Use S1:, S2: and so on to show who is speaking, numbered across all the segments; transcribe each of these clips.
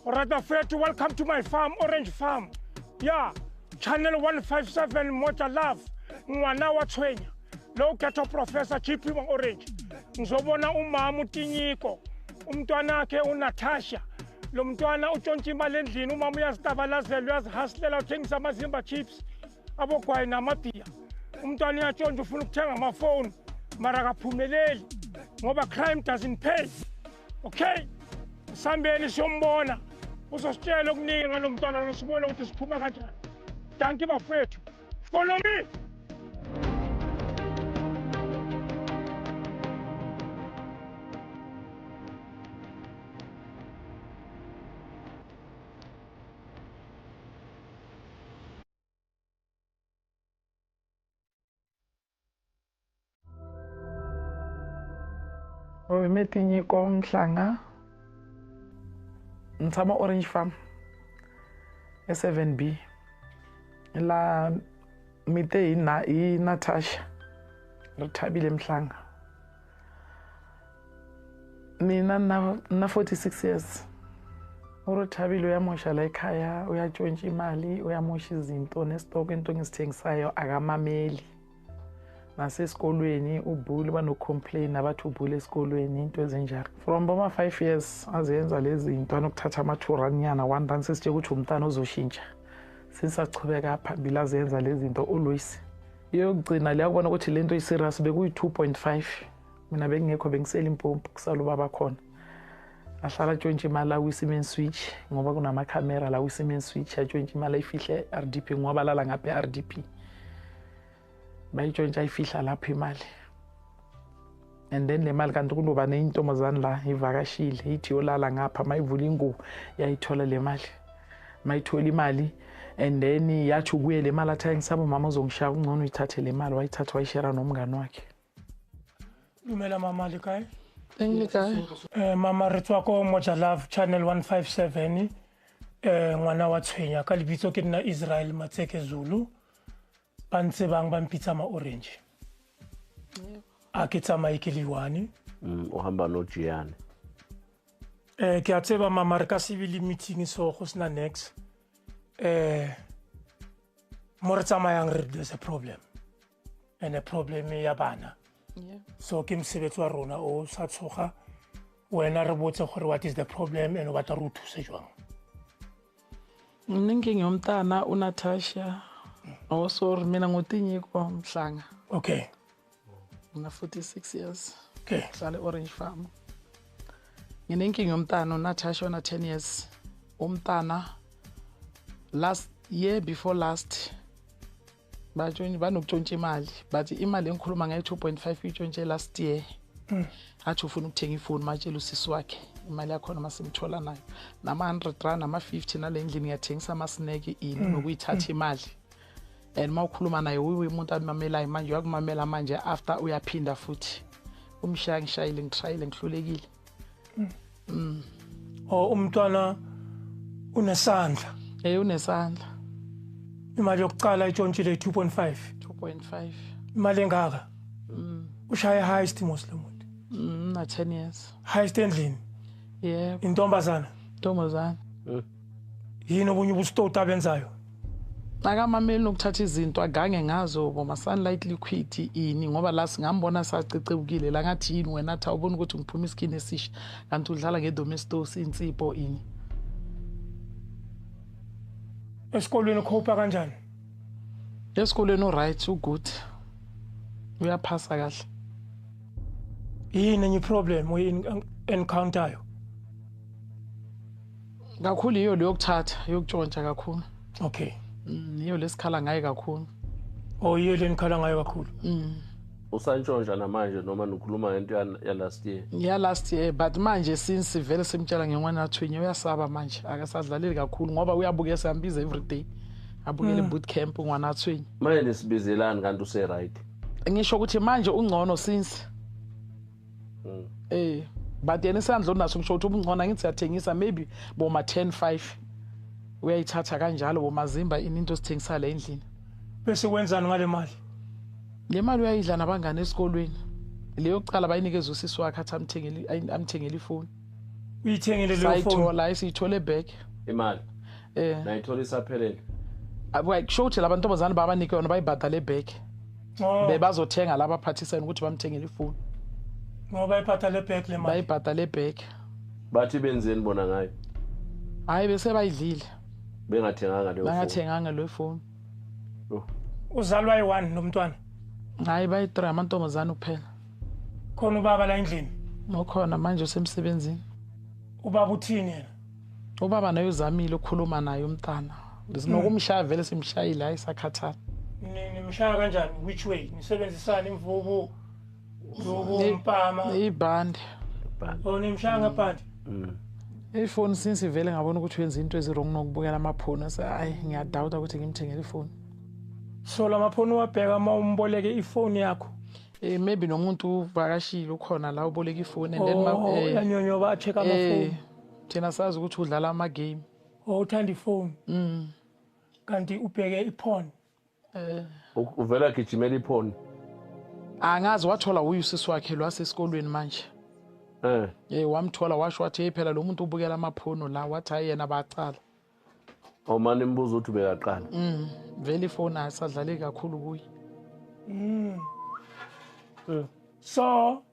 S1: Alright bafethu, welcome to my farm, Orange Farm. Yeah, channel 157 Moja Love. Ngwana wa tshwenya. Lo ghetto professor GP wa Orange. Ngizobona umama uTinyiko. Umntwana wakhe uNatasha. Lo mntwana utshontsha imali endlini, umama uyazitabalazela, uyazihustlela, uthengisa amazimba chips, abogwayi namabhiya. Umntwana uyatshontsha, ufuna ukuthenga amafoni, mara akaphumeleli ngoba crime doesn't pay. Okay? Sambeni siyombona, uzositshela okuningi ngalo mntwana lo, sibone ukuthi siphuma kanjani. Dankie bafethu, follow me.
S2: Hi Tinyiko Mhlanga, ni tshama Orange Farm e7B la mi te hi na hi Natasha ri Thabile Mhlanga. Mina na 46 years. URethabile uyamosha la ekhaya, uyatshontsha imali, uyamosha izinto nesitoko, into engizithengisayo akamameli. Nasesikolweni ubhuli, banocomplain abathi ubhuli esikolweni, into ezinjalo. From boma 5 years azenza lezi zinto, anokuthatha ama-2 rand nyana, 1 rand, sesitshela ukuthi umntana ozoshintsha. Sisachubeka phambili azenza lezi zinto always. Iyokugcina liyakubona ukuthi lento i-serious, bekuyi-2.5. Mina bengingekho, bengisela impompo kusala ubaba khona. Ahlala atshontshe imali la kwi-cement switch, ngoba kunamakhamera la kwi-cement switch. Atshontshe imali ayifihle RDP, ngoba lala ngapha e-RDP. Bayitshontsha, ayifihla lapho imali. And then le mali kanti kunoba neyintombazane la ivakashile, ithi yolala ngapha, mayivula ingubo yayithola le mali. Mayithola imali and then yathi kuye le mali, athi ngisaba umama uzongishaya, kungcono uyithathe le mali. Wayithatha, wayishera nomngani wakhe.
S1: Dumela mama, le kae?
S2: Teng, le kae?
S1: Mama, re tswa ko Moja Love channel 157, ngwana wa tshwenya. Ka lebitso ke nna Israel Matseke Zulu, ba ntse bang ba mpitsa ma Orange. A ke tsamaye ke le one.
S3: Uhamba noJiyane.
S1: Ke a tseba mama, re ka se be le meeting so go sena next mo re tsamayang re there's a problem, and a problem ya bana. So ke mosebetsi wa rona o sa tshoga. Wena re botse gore what is the problem and o batla re o thuse jwang?
S2: Mina inkinga yomntana uNatasha. Oh sorry, mina nguTinyiko Mhlanga. Ngina 46 years. Ngihlala e-Orange Farm. Nginenkinga yomntana uNatasha ona 10 years. Umntana last year before last batshontshe, banokutshontsha imali, but imali engikhuluma ngayo 2.5 itshontshe last year. Athi ufuna ukuthenga ifoni, matshela usisi wakhe imali yakhona masimthola nayo, nama-100 rand, nama-50, nale ndlini ngiyathengisa ama-snack ini nokuyithatha imali. And uma ukhuluma naye uye umuntu amamelayo, manje uyakumamela, manje after uyaphinda futhi umshaya. Ngishayile, ngitrayile, ngihlulekile.
S1: O umntwana unesandla?
S2: Unesandla.
S1: Imali yokuqala itshontshile 2.5?
S2: 2.5.
S1: Imali engaka? Ushaye heist mos lo muntu.
S2: Na 10 years.
S1: Heist endlini?
S2: Yebo.
S1: Intombazana?
S2: Ntombazana.
S1: Yini obunye ubusitoti abenzayo?
S2: Akamameli nokuthatha izinto agange ngazo, boma-Sunlight liquid ini, ngoba la singambona sacecebukile la, ngathi yini wena, athi awuboni ukuthi ngiphuma iskini esisha, kanti udlala ngeDomestos, insipho ini.
S1: Esikolweni ukhopha kanjani?
S2: Esikolweni u-right, ugood, uyaphasa kahle.
S1: Yini enye problem oyi-encounter-yo?
S2: Kakhulu yiyo leyo yokuthatha, yokutshontsha kakhulu. Yiyo lesikhala ngayo kakhulu.
S1: Oh, yiyo le nikhala ngayo kakhulu.
S3: Usantshontsha namanje noma nikhuluma ngento ya last year?
S2: Ya last year, but manje since vele simtshela ngengwana athwinye, uyasaba manje, akasadlaleli kakhulu ngoba uyabuka, siyambiza every day abukele boot camp ngwana athwinye.
S3: Manje nisibizelani kanti use-right?
S2: Ngisho ukuthi manje ungcono since but yena isandla onaso, ngisho ukuthi ubungcono, angithi siyathengisa maybe boma 10 5, uyayithatha kanjalo, bomazimba ini, into sithengisa la endlini.
S1: Bese wenzani ngale mali?
S2: Le mali uyayidla nabangane esikolweni. Leyo kucala bayinikeza usisi wakhe, athi amthengele ifoni.
S1: Uyithengile leyo phone?
S2: Sayithola, siyithole back.
S3: Imali. Nayithola isaphelele.
S2: Abuka kusho ukuthi labantombazane babanike yona bayibhadale back. Bebazothenga laba phathisana ukuthi bamthengele ifoni.
S1: Ngoba bayibhadale back le mali.
S2: Bayibhadale back.
S3: Bathi benzeni bona ngayo?
S2: Hayi bese bayidlile.
S3: Bengathenganga leyo phone.
S2: Bengathenganga leyo phone.
S1: Uzalwa yi-1 nomntwana?
S2: Hayi bayi-3 amantombazane kuphela.
S1: Khona ubaba la endlini?
S2: Ukhona manje usemsebenzini.
S1: Ubaba uthini yena?
S2: Ubaba naye uzamile ukukhuluma naye umntana. Sinokumshaya vele simshayile hayi sakhathala.
S1: Nimshaya kanjani? Which way? Nisebenzisana imvubu, nduku, impama?
S2: Ibhande.
S1: Oh, nimshaya ngebhande?
S2: Ifoni since vele ngabona ukuthi wenza into ezi-wrong nokubukela amaphoni. Hayi ngiyadoubt ukuthi ngimthengele ifoni.
S1: So lamaphoni wabheka uma umboleke ifoni yakho?
S2: Maybe nomuntu uvakashile ukhona la uboleka ifoni and then
S1: yanyonyoba check amafoni.
S2: Thina sazi ukuthi udlala ama game.
S1: Oh, uthanda ifoni. Kanti ubheke iphone.
S3: Uvela gijimela iphone.
S2: Angazi wathola uyu sisi wakhe lwasesikolweni manje. Wamthola washo wathi phela lo muntu ubukela amaphono la wathi hayi yena bacala.
S3: Omane imbuzo uthi bekaqala.
S2: Vele ifoni ayisadlali kakhulu kuye.
S1: So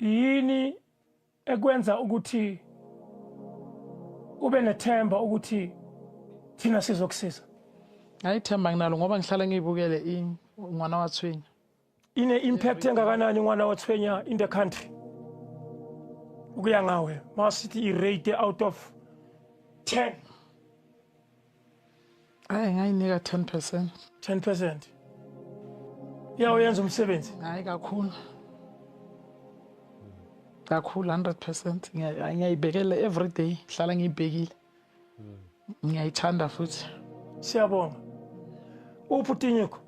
S1: yini ekwenza ukuthi ube nethemba ukuthi thina sizokusiza?
S2: Ayithemba nginalo ngoba ngihlala ngiyibukele Ngwana wa Tshwenya.
S1: Ine impact engakanani Ngwana wa Tshwenya in the country? Ukuya ngawe, masithi i-rate out of 10.
S2: Hayi ngayinika 10%.
S1: 10%. Iyawenza umsebenzi?
S2: Hayi kakhulu. Kakhulu 100%. Ngiyayibhekela every day, hlala ngiyibhekile. Ngiyayithanda futhi.
S1: Siyabonga. Uphi uTinyiko?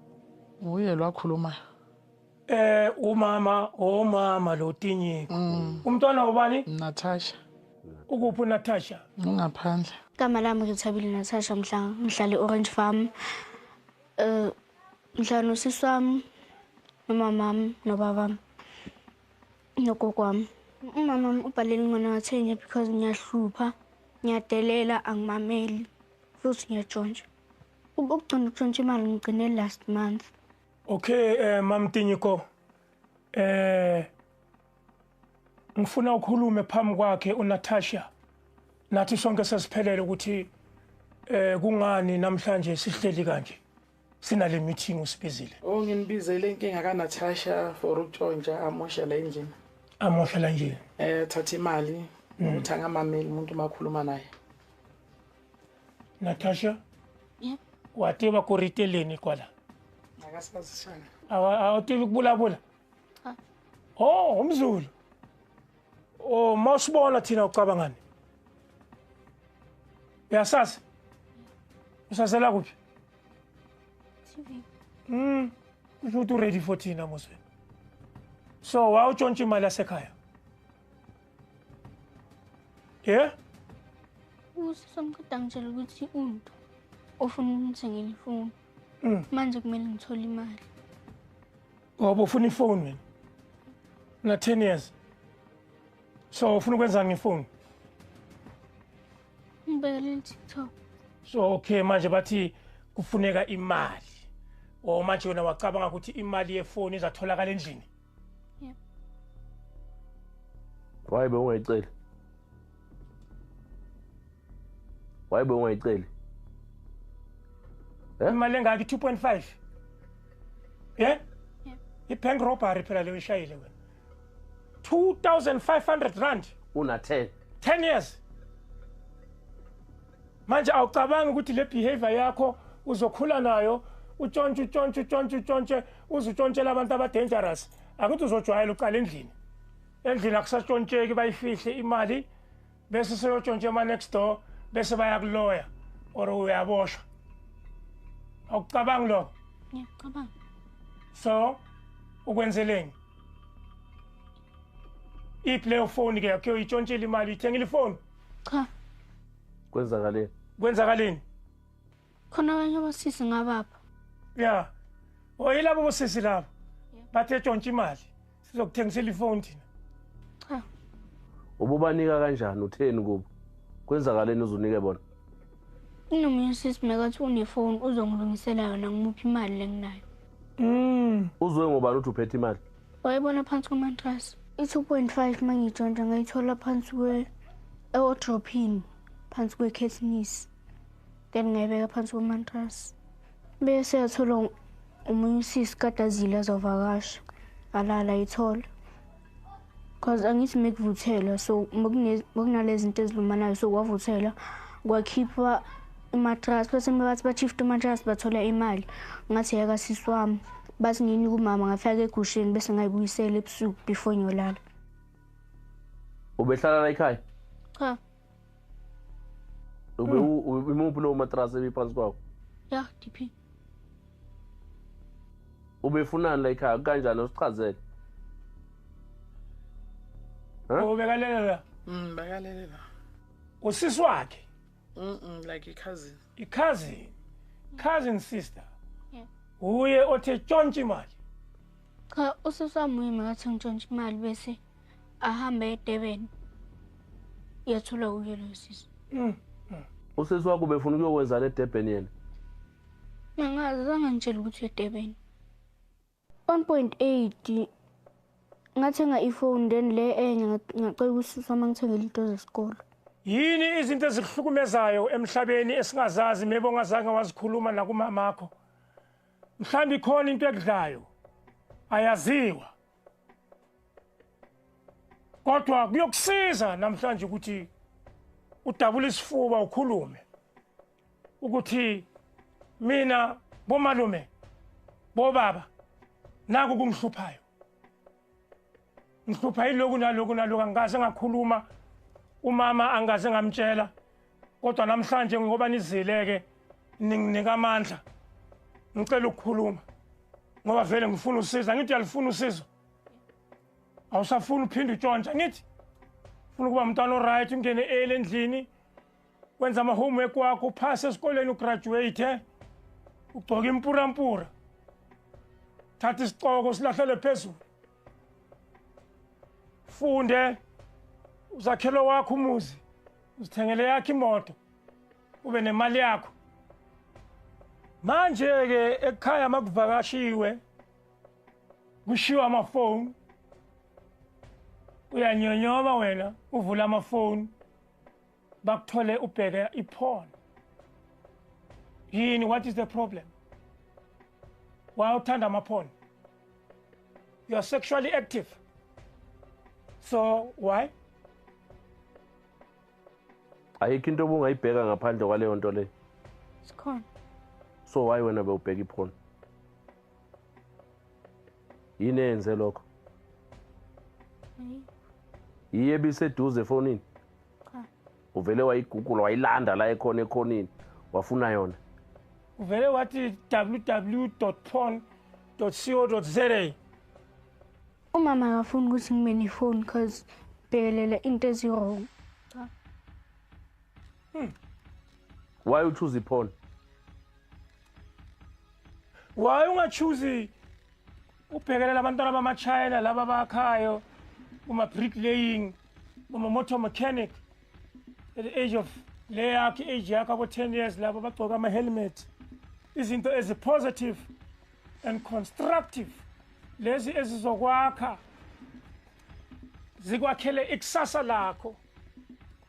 S2: Uye lwakhuluma.
S1: Umama, omama lo Tinyiko. Umntwana ubani?
S2: Natasha.
S1: Ukuphi Natasha?
S2: Ungaphandle.
S4: Igama lami ngithabile Natasha Mhlanga, ngihlala e-Orange Farm. Ngihlala nosisi wami, nomama wami, nobaba wami, nogogo wami. Umama wami ubhalele Ngwana wa Tshwenya because ngiyahlupha, ngiyadelela, angimameli, futhi ngiyatshontsha. Ukugcina ukutshontsha imali ngigcine last month.
S1: Okay, Mam Tinyiko. Ngifuna ukukhulume phambi kwakhe uNatasha. Nathi sonke sesiphelele ukuthi kungani namhlanje sihleli kanje. Sinale meeting usibizile.
S2: Oh, nginibizele inkinga kaNatasha for ukutshontsha amosha la endlini.
S1: Amosha la endlini.
S2: Thatha imali, ukuthi angamameli umuntu makhuluma naye.
S1: Natasha?
S4: Yeah.
S1: Wativa kuriteleni kwala?
S2: Akasazishana.
S1: Awutivi kubulabula?
S4: Cha.
S1: Oh, umZulu. Oh, mawusibona thina ucabangani? Uyasazi? Usazela kuphi?
S4: TV.
S1: Kusho ukuthi ready for thina mos wena. So wawutshontsha imali yasekhaya? Yeah?
S4: Usisi wami ngitshela ukuthi umuntu ofuna ukungithengela ifoni. Manje kumele ngithole imali.
S1: Ngoba ufuna ifoni wena? Na 10 years. So ufuna ukwenzani ngefoni?
S4: Ngibhekele TikTok.
S1: So okay, manje bathi kufuneka imali. Oh, manje wena wacabanga ukuthi imali yefoni izatholakala endlini?
S4: Yeah.
S3: Why bewungayiceli? Why bewungayiceli?
S1: Imali engaki 2.5? Yeah?
S4: Yeah.
S1: I-bank robbery phela leyo ishayile wena. 2500 rand.
S3: Una 10.
S1: 10 years. Manje awucabangi ukuthi le behavior yakho uzokhula nayo, utshontshe utshontshe utshontshe utshontshe, uzutshontshela abantu aba-dangerous. Akuthi uzojwayela uqala endlini. Endlini akusastshontsheki, bayifihle imali bese seyotshontshe ema next door bese bayakuloya or uyaboshwa. Awucabangi lokho?
S4: Ngiyacabanga.
S1: So ukwenzeleni? Iphi leyo phone ke yakho uyitshontshile imali, uyithengile ifoni?
S4: Cha.
S3: Kwenzakaleni?
S1: Kwenzakaleni?
S4: Khona abanye abosisi ngabapha.
S1: Yeah. Oh, yilabo bosisi labo. Bathe tshontsha imali. Sizokuthengisela ifoni thina.
S4: Cha.
S3: Ububanika kanjani utheni kubo? Kwenzakaleni uzunike bona?
S4: Nomunye usisi mekathi unefoni uzongilungisela yona ngimuphi imali lenginayo.
S3: Uzwe ngobani uthi uphethe imali?
S4: Wayibona phansi kwamatrasi. I-2.5 mangiyitshontsha ngayithola phansi kwe ewardrophini phansi kwe-curtains. Then ngayibeka phansi kwamatrasi. Bese yathola omunye usisi kade azile azovakasha. Alala ayithola. Cause angithi mekuvuthelwa so bekunalezi zinto ezilumanayo so kwavuthelwa kwakhipha imatrasi bese bathi ba-shift imatrasi bathola imali. Ngathi yeka sisi wami bathi ngiyinika umama ngafaka egusheni bese ngayibuyisela ebusuku before ngiyolala.
S3: Ubehlala la ekhaya?
S4: Cha.
S3: Ube imuphi lo matrasi ebiphansi kwakho?
S4: Ya, DP.
S3: Ubefunani la ekhaya kanjani usichazele?
S1: Ubekalela la?
S2: Bekalela.
S1: Usisi wakhe?
S2: Like a cousin.
S1: A cousin. Cousin sister.
S4: Yeah.
S1: Uye othe tshontsha imali.
S4: Cha, usisi wami uye makathi ngitshontshe imali bese ahambe eDurban. Iyathola uye lo sisi.
S3: Usisi wakho ubefuna ukuyokwenzani eDurban yena?
S4: Angazi, zange ngitshele ukuthi eDurban. 1.8 ngathenga ifoni then le enye ngacela usisi wami angithengele into zesikolo.
S1: Yini izinto ezikuhlukumezayo emhlabeni esingazazi maybe ongazange wazikhuluma nakumamakho? Mhlawumbe ikhona into ekudlayo ayaziwa. Kodwa kuyokusiza namhlanje ukuthi udabule isifuba ukhulume ukuthi mina bomalume bobaba naku kungihluphayo. Ngihlupha yiloku naloku naloku angikaze ngakhuluma umama angaze ngamtshela kodwa namhlanje ngoba nizileke ninginika amandla ngicela ukukhuluma ngoba vele ngifuna usizo. Ngithi uyalifuna usizo, awusafuni uphinde utshontsha. Ngithi ufuna ukuba umntwana oright, ungene early endlini wenza ama-homework wakho, uphase esikoleni, ugraduate, ugcoke impurampura, thatha isicoko silahlele phezulu, funde uzakhele wakho umuzi, uzithengele yakho imoto, ube nemali yakho. Manje-ke ekhaya makuvakashiwe kushiwa amafoni, uyanyonyoba wena uvula amafoni bakuthole ubheke iphone. Yini, what is the problem? Why uthanda amaphone? You are sexually active. So why?
S3: Ayikho into obungayibheka ngaphandle kwaleyo nto leyo.
S4: Sikhona.
S3: So why wena bewubheka iphone? Yini eyenze lokho? Yiye biseduze efonini?
S4: Cha.
S3: Uvele wayigugula wayilanda la ekhona ekhonini wafuna yona.
S1: Uvele wathi www.porn.co.za.
S4: Umama akafuni ukuthi ngibe nefoni because bhekelela into ezi-wrong. Cha.
S3: Why you choose iphone?
S1: Why ungachoose ubhekelela abantwana bamaChina laba bakhayo uma bricklaying, uma motor mechanic at the age of le yakho age yakho abo 10 years labo bagqoka ama helmet. Izinto ezi positive and constructive lezi ezizokwakha zikwakhele ikusasa lakho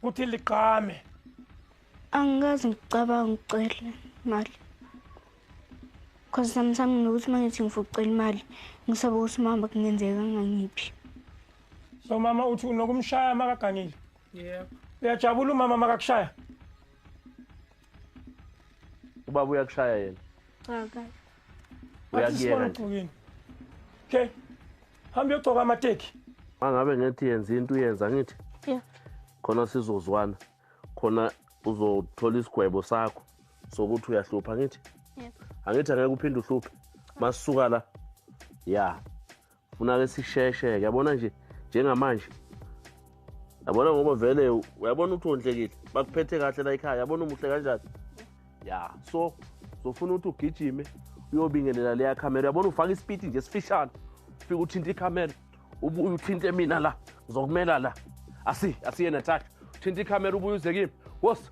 S1: ukuthi liqhame.
S4: Angikaze ngicabanga ukucela imali. Cause sometimes nginokuthi uma ngithi ngifuna ukucela imali ngisaba ukuthi mama kungenzeka ngangiphi.
S1: So mama uthi unokumshaya makagangile?
S2: Yebo.
S1: Uyajabula umama makakushaya?
S3: Ubaba uyakushaya yena?
S4: Cha kahle.
S3: Uyakuyeka nje.
S1: Okay. Hamba uyogcoka amateki.
S3: Mangabe ngithi yenza into uyenza ngithi?
S4: Yeah.
S3: Khona sizozwana. Khona uzothola isigwebo sakho sokuthi uyahlupha ngithi?
S4: Yebo.
S3: Angithi angeke uphinde uhluphe. Masisuka la. Ya. Funa ke sisheshe, yabona nje njengamanje. Yabona ngoba vele uyabona ukuthi wondlekile. Bakuphethe kahle la ekhaya, yabona umuhle kanjani? Ya. So uzofuna ukuthi ugijime uyobingelela leya camera. Yabona ufaka ispeed nje esifishane. Ufika uthinte icamera, ubuye uthinte mina la, ngizokumela la. Asiye Natasha. Thinta ikhamera ubuye uze kimi. Wosa.